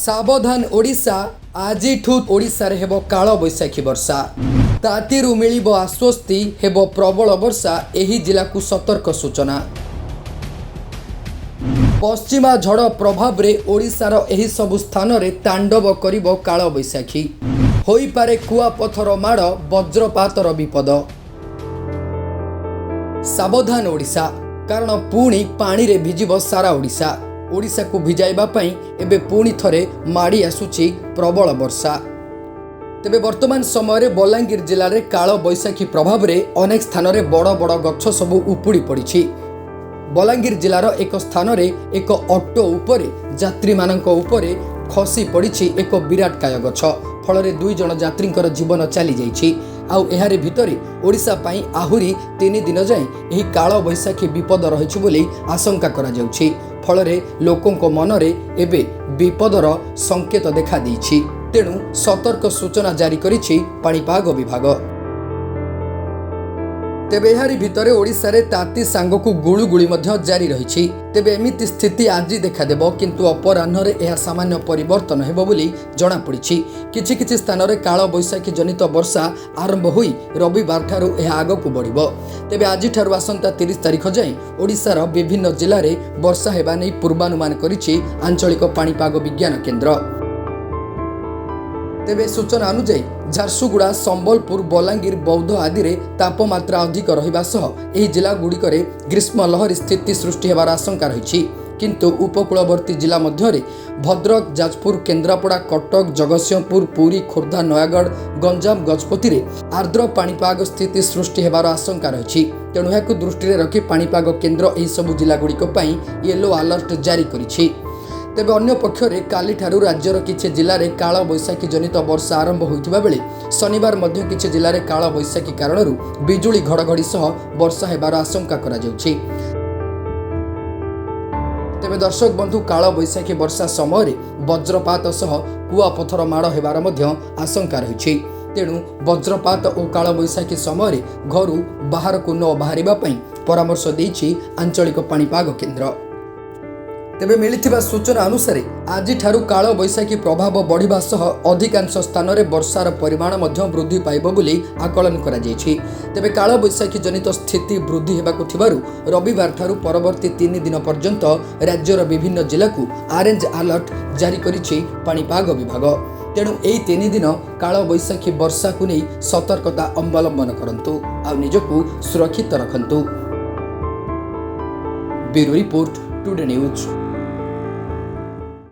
ସାବଧାନ ଓଡ଼ିଶା, ଆଜିଠୁ ଓଡ଼ିଶାରେ ହେବ କାଳବୈଶାଖୀ ବର୍ଷା। ତାତିରୁ ମିଳିବ ଆଶ୍ୱସ୍ତି, ହେବ ପ୍ରବଳ ବର୍ଷା, ଏହି ଜିଲ୍ଲାକୁ ସତର୍କ ସୂଚନା। ପଶ୍ଚିମା ଝଡ଼ ପ୍ରଭାବରେ ଓଡ଼ିଶାର ଏହିସବୁ ସ୍ଥାନରେ ତାଣ୍ଡବ କରିବ କାଳବୈଶାଖୀ। ହୋଇପାରେ କୁଆପଥର ମାଡ଼, ବଜ୍ରପାତର ବିପଦ। ସାବଧାନ ଓଡ଼ିଶା, କାରଣ ପୁଣି ପାଣିରେ ଭିଜିବ ସାରା ଓଡ଼ିଶା। ଓଡ଼ିଶାକୁ ଭିଜାଇବା ପାଇଁ ଏବେ ପୁଣି ଥରେ ମାଡ଼ି ଆସୁଛି ପ୍ରବଳ ବର୍ଷା। ତେବେ ବର୍ତ୍ତମାନ ସମୟରେ ବଲାଙ୍ଗୀର ଜିଲ୍ଲାରେ କାଳବୈଶାଖୀ ପ୍ରଭାବରେ ଅନେକ ସ୍ଥାନରେ ବଡ଼ ବଡ଼ ଗଛ ସବୁ ଉପୁଡ଼ି ପଡ଼ିଛି। ବଲାଙ୍ଗୀର ଜିଲ୍ଲାର ଏକ ସ୍ଥାନରେ ଏକ ଅଟୋ ଉପରେ ଯାତ୍ରୀମାନଙ୍କ ଉପରେ ଖସି ପଡ଼ିଛି ଏକ ବିରାଟକାୟ ଗଛ। ଫଳରେ 2 ଜଣ ଯାତ୍ରୀଙ୍କର ଜୀବନ ଚାଲିଯାଇଛି। ଆଉ ଏହାରି ଭିତରେ ଓଡ଼ିଶା ପାଇଁ ଆହୁରି 3 ଦିନ ଯାଏଁ ଏହି କାଳବୈଶାଖୀ ବିପଦ ରହିଛି ବୋଲି ଆଶଙ୍କା କରାଯାଉଛି। ଫଳରେ ଲୋକଙ୍କ ମନରେ ଏବେ ବିପଦର ସଂକେତ ଦେଖାଦେଇଛି। ତେଣୁ ସତର୍କ ସୂଚନା ଜାରି କରିଛି ପାଣିପାଗ ବିଭାଗ। ତେବେ ଏହାରି ଭିତରେ ଓଡ଼ିଶାରେ ତାତି ସାଙ୍ଗକୁ ଗୁଳୁଗୁଳି ମଧ୍ୟ ଜାରି ରହିଛି। ତେବେ ଏମିତି ସ୍ଥିତି ଆଜି ଦେଖାଦେବ, କିନ୍ତୁ ଅପରାହ୍ନରେ ଏହା ସାମାନ୍ୟ ପରିବର୍ତ୍ତନ ହେବ ବୋଲି ଜଣାପଡ଼ିଛି। କିଛି କିଛି ସ୍ଥାନରେ କାଳବୈଶାଖୀ ଜନିତ ବର୍ଷା ଆରମ୍ଭ ହୋଇ ରବିବାରଠାରୁ ଏହା ଆଗକୁ ବଢ଼ିବ। ତେବେ ଆଜିଠାରୁ ଆସନ୍ତା 30 ତାରିଖ ଯାଏଁ ଓଡ଼ିଶାର ବିଭିନ୍ନ ଜିଲ୍ଲାରେ ବର୍ଷା ହେବା ନେଇ ପୂର୍ବାନୁମାନ କରିଛି ଆଞ୍ଚଳିକ ପାଣିପାଗ ବିଜ୍ଞାନ କେନ୍ଦ୍ର। ତେବେ ସୂଚନା ଅନୁଯାୟୀ ଝାରସୁଗୁଡ଼ା, ସମ୍ବଲପୁର, ବଲାଙ୍ଗୀର, ବୌଦ୍ଧ ଆଦିରେ ତାପମାତ୍ରା ଅଧିକ ରହିବା ସହ ଏହି ଜିଲ୍ଲାଗୁଡ଼ିକରେ ଗ୍ରୀଷ୍ମ ଲହରୀ ସ୍ଥିତି ସୃଷ୍ଟି ହେବାର ଆଶଙ୍କା ରହିଛି। କିନ୍ତୁ ଉପକୂଳବର୍ତ୍ତୀ ଜିଲ୍ଲା ମଧ୍ୟରେ ଭଦ୍ରକ, ଯାଜପୁର, କେନ୍ଦ୍ରାପଡ଼ା, କଟକ, ଜଗତସିଂହପୁର, ପୁରୀ, ଖୋର୍ଦ୍ଧା, ନୟାଗଡ଼, ଗଞ୍ଜାମ, ଗଜପତିରେ ଆର୍ଦ୍ର ପାଣିପାଗ ସ୍ଥିତି ସୃଷ୍ଟି ହେବାର ଆଶଙ୍କା ରହିଛି। ତେଣୁ ଏହାକୁ ଦୃଷ୍ଟିରେ ରଖି ପାଣିପାଗ କେନ୍ଦ୍ର ଏହିସବୁ ଜିଲ୍ଲାଗୁଡ଼ିକ ପାଇଁ ୟେଲୋ ଆଲର୍ଟ ଜାରି କରିଛି। ତେବେ ଅନ୍ୟପକ୍ଷରେ କାଲିଠାରୁ ରାଜ୍ୟର କିଛି ଜିଲ୍ଲାରେ କାଳବୈଶାଖୀ ଜନିତ ବର୍ଷା ଆରମ୍ଭ ହୋଇଥିବା ବେଳେ ଶନିବାର ମଧ୍ୟ କିଛି ଜିଲ୍ଲାରେ କାଳବୈଶାଖୀ କାରଣରୁ ବିଜୁଳି ଘଡ଼ଘଡ଼ି ସହ ବର୍ଷା ହେବାର ଆଶଙ୍କା କରାଯାଉଛି। ତେବେ ଦର୍ଶକ ବନ୍ଧୁ, କାଳବୈଶାଖୀ ବର୍ଷା ସମୟରେ ବଜ୍ରପାତ ସହ କୁଆପଥର ମାଡ଼ ହେବାର ମଧ୍ୟ ଆଶଙ୍କା ରହିଛି। ତେଣୁ ବଜ୍ରପାତ ଓ କାଳବୈଶାଖୀ ସମୟରେ ଘରୁ ବାହାରକୁ ନ ବାହାରିବା ପାଇଁ ପରାମର୍ଶ ଦେଇଛି ଆଞ୍ଚଳିକ ପାଣିପାଗ କେନ୍ଦ୍ର। ତେବେ ମିଳିଥିବା ସୂଚନା ଅନୁସାରେ ଆଜିଠାରୁ କାଳବୈଶାଖୀ ପ୍ରଭାବ ବଢ଼ିବା ସହ ଅଧିକାଂଶ ସ୍ଥାନରେ ବର୍ଷାର ପରିମାଣ ମଧ୍ୟ ବୃଦ୍ଧି ପାଇବ ବୋଲି ଆକଳନ କରାଯାଇଛି। ତେବେ କାଳବୈଶାଖୀ ଜନିତ ସ୍ଥିତି ବୃଦ୍ଧି ହେବାକୁ ଥିବାରୁ ରବିବାରଠାରୁ ପରବର୍ତ୍ତୀ 3 ଦିନ ପର୍ଯ୍ୟନ୍ତ ରାଜ୍ୟର ବିଭିନ୍ନ ଜିଲ୍ଲାକୁ ଅରେଞ୍ଜ ଆଲର୍ଟ ଜାରି କରିଛି ପାଣିପାଗ ବିଭାଗ। ତେଣୁ ଏହି 3 ଦିନ କାଳବୈଶାଖୀ ବର୍ଷାକୁ ନେଇ ସତର୍କତା ଅବଲମ୍ବନ କରନ୍ତୁ ଆଉ ନିଜକୁ ସୁରକ୍ଷିତ ରଖନ୍ତୁ। Bureau report, today news.